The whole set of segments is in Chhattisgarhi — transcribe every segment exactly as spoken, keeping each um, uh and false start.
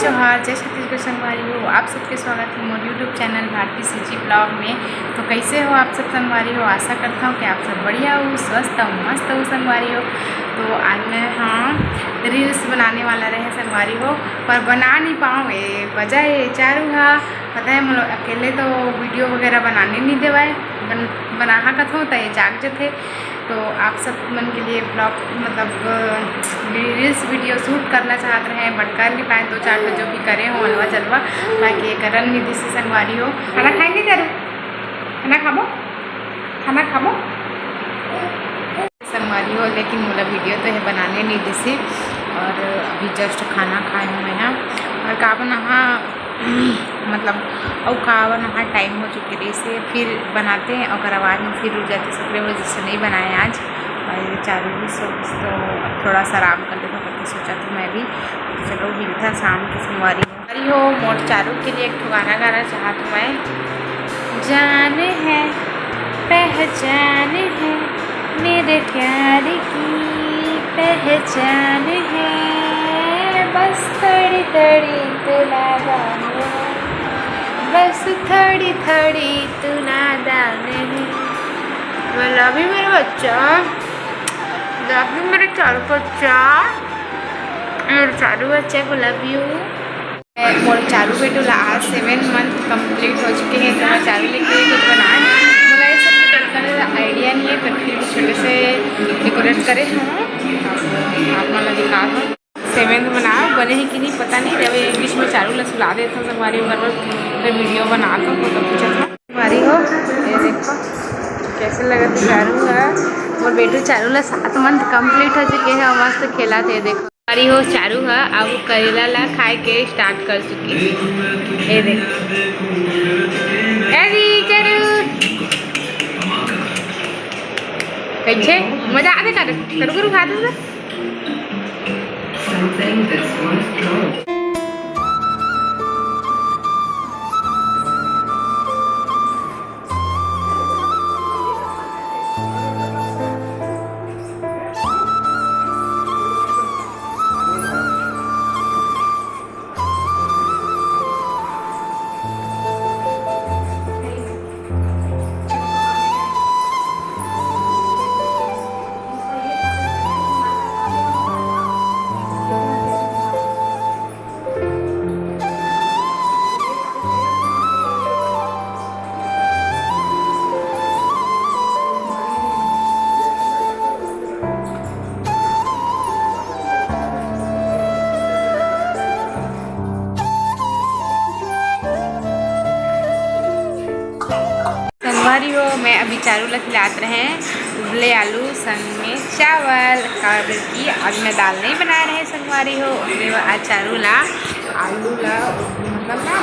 जोहार, जय छत्तीसगढ़ संगवारी हो। आप सबके स्वागत हे मोर YouTube चैनल भारती सीजी ब्लॉग में। तो कैसे हो आप सब संगवारी हो? आशा करता हूँ कि आप सब बढ़िया हो, स्वस्थ हो, मस्त हो संगवारी हो। तो आज मैं, हाँ, रील्स बनाने वाला रहे संगवारी हो, पर बना नहीं पाऊँ। ये वजह है चारू हा, पता है, मतलब अकेले तो वीडियो वगैरह बनाने नहीं देवाए, बन, बनाहा कथों त ये जाग जथे। तो आप सब मन के लिए ब्लॉग, मतलब रील्स वीडियो शूट करना चाहत रहे, but कर नहीं पाए। दो चार ठो जो भी करे हो अलवा चलवा, बाकी ये करन नहीं दिस संगवारी हो। खाना खाएंगे चारू? खाना खाबो? खाना खाबो संगवारी हो, लेकिन मोला वीडियो तो है बनाने नहीं दिसी। और अभी जस्ट खाना खाए हूँ मैं यहाँ। और का बनाहा, मतलब, अउ खावन हा टाइम हो चुके रहिसे, फिर बनाते हैं, ओकर बाद में फिर रुक जाते, सकरे वजह से नहीं बनाए आज। और ये चारू भी सब तो अब थोड़ा सा आराम कर लेता करके सोचा था मैं भी। तो चलो, मिलता शाम के संगवारी। अरे हो, मोर चारू के लिए एक ठो गाना गाना चाहत हूँ मैं। जान है, पहचान है, मेरे प्यार की पहचान है, बस थोड़ी थोड़ी तू नादान है, बस थोड़ी थोड़ी तू नादान है। I love you मेरे बच्चा, love you मेरे चारू बच्चा, मेरे चारू बच्चा को love you। मोर चारू बेटू ला आज सेवन मंथ कंप्लीट हो चुके हैं, तो मैं चारू लेके कुछ बनाए। मोला ये सब के बिल्कुल आइडिया नहीं है, पर फिर भी छोटे से डेकोरेट करे हूँ, आप मन ला दिखा हूँ। सेवन बनाओ, बने ही कि नहीं पता नहीं, जब ये बीच में चारू ला सुला देता हूँ संगवारी, ओकर बाद फिर वीडियो बनाता हूँ, तो पूछा था संगवारी हो। ये देखो कैसे लगत हे चारू हा। मोर बेटू चारू ला सात मंथ कंप्लीट हो चुके हैं, मस्त खेलत हे। देखो संगवारी हो, चारू हा अब करेला ला खाए के स्टार्ट कर चुके हैं। ये देखो, ए जी चारू, कैसे मजा आते चारू, करू करू खाते थे। Something that's worth doing. संगवारी हो, मैं अभी चारू ला खिलात रहे उबले आलू संग में चावल, काबर कि आज मैं दाल नहीं बना रहे संगवारी हो, मैं आज चारू ला आलू ला, मतलब ना,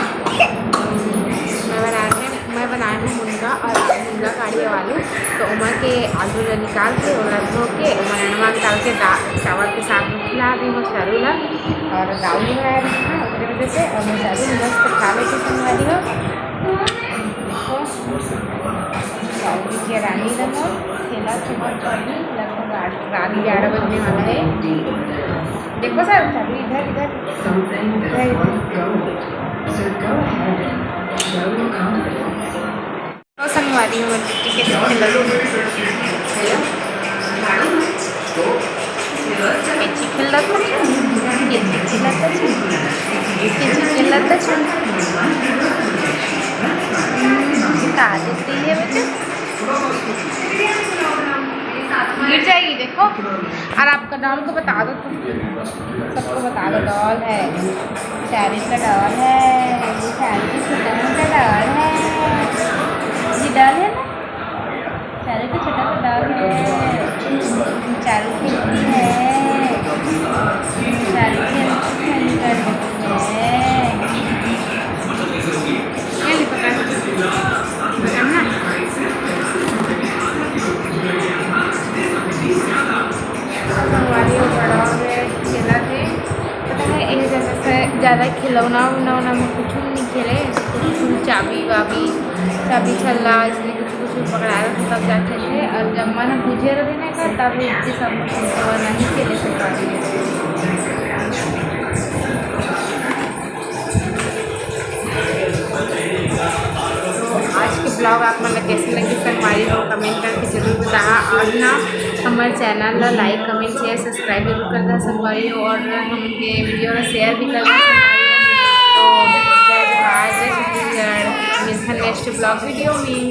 मैं बना रहे, मैं बनाए हूँ मुनगा और मुनगा काढ़ी आलू। तो ओमा के आलू ला निकाल के, ओला धो के, ओमा ननवा निकाल के दा-, चावल के साथ में खिला दे हूँ चारू ला। और दाल भी बनाए रहे हैं, ओकरे वजह से, और मैं चारू मस्त खा लेती संगवारी हो। देखो, चारू के रानी रहो, खेला तुम्हारे पानी, लगभग आठ रात ग्यारह बजने वाला है। देखो सर, अभी इधर, इधर, इधर, इधर। तो संगवारी हो, बेटी के खेलत हे। कैची खेलत हे, कैची खेलत हे, कैची खेलत हे। हम्म, का देती है बेटा? गिर जाएगी, देखो। और आपका डॉल को बता दो तुम, सबको बता दो, डॉल है, चारू का डॉल है, ये चारू का छोटा मोटा डॉल है, ये डॉल है ना, चारू का छोटा सा डॉल है, चारू खेलती है, चारू खेलती है। ये नहीं पकड़, पकड़ना। संगवारी हो, बड़ा हो गया, खेला थे। पता है, एक जगह से ज़्यादा खिलौना उलौना में कुछ भी नहीं खेले, कुछ चाबी वाबी, चाबी छल्ला, इसलिए कुछ कुछ भी पकड़ा रहे थे, तब जाके थे। और जब मन बुझे रहे ना का, तब इतने सब कुछ नहीं खेले थे। कि vlog आप मन ला कैसे लगे संगवारी हो, comment करके जरूर बताहा। और ना हमर channel ला like, comment, share, subscribe जरूर कर दा संगवारी हो, और हमन के video ला share भी कर दा संगवारी हो। तो जय जोहार, जय छत्तीसगढ़, मिलथन next vlog video में।